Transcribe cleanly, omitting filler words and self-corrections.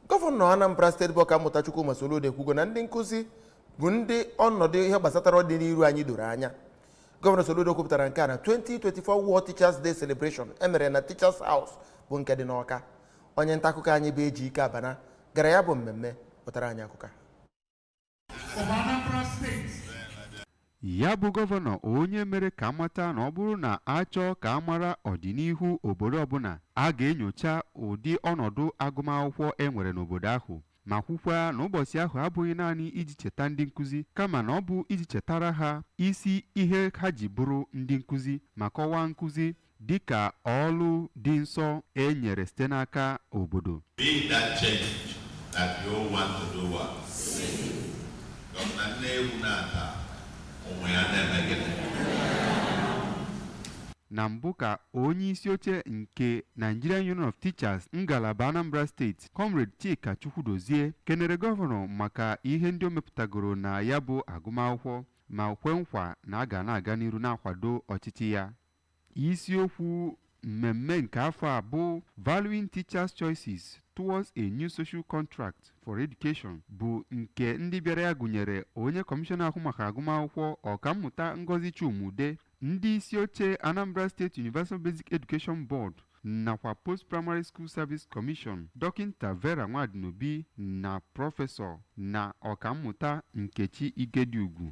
Gọvanọ Anambra Steeti bụ Ọkammụta Chukwuma Soludo ekwugo na ndị nkụzi bụ ndị ọnọdụ ihe gbasatara ọdịnihu anyị doro anya. Gọvanọ Soludo kwupụtara nke a na 2024 World Teachers Day Celebration emere na Teachers House, bụ nke dị n'Ọka. Onye nta akụkọ anyị bụ Ejike Abana gara ya bụ mmemme, wetara anyị akụkọ a. Of Anambra State. Ya bụ gọvanọ, onye mere ka amata na ọ bụrụ na a chọọ ka a mara ọdịnihu obodo ọbụla, a ga-enyocha ụdị ọnọdụ agụmakwụkwọ e nwere n'obodo ahụ, ma kwukwa na ụbọchị ahụ abụghị naanị iji cheta ndị nkụzi, kama na ọ bụ iji chetara ha isi ihe ha ji bụrụ ndị nkụzi, ma kọwaa nkụzi dịka ọlụ dị nsọ e nyere site n'aka obodo. Be that change that you want to do what? Gọvanọ Nnewi na-ata ụmụ ya na-eme gịnị? Na mbụ ka onye isi oche nke Nigerian Union of Teachers, ngalaba Anambra Steeti, Comrade Chika Chukwudozie, kenere gọvanọ maka ihe ndị o mepụtagoro na ya bụ agụmakwụkwọ, ma kwe nkwa na a ga na-aga n'iru na-akwado ọchịchị ya. Isiokwu mmemme nke afọ a bụ "Valuing Teachers' Choices Towards a New Social Contract for Education", bụ nke ndị bịara ya gụnyere onye kọmishọna ahụ maka agụmakwụkwọ, Ọkammụta Ngozi Chuma-Udeh, ndị isi oche Anambra State Universal Basic Education Board nakwa Post Primary School Service Commission, Dọkịta Vera Nwadinobi na Prọfesọ na Ọkammụta Nkechi Igediugwu.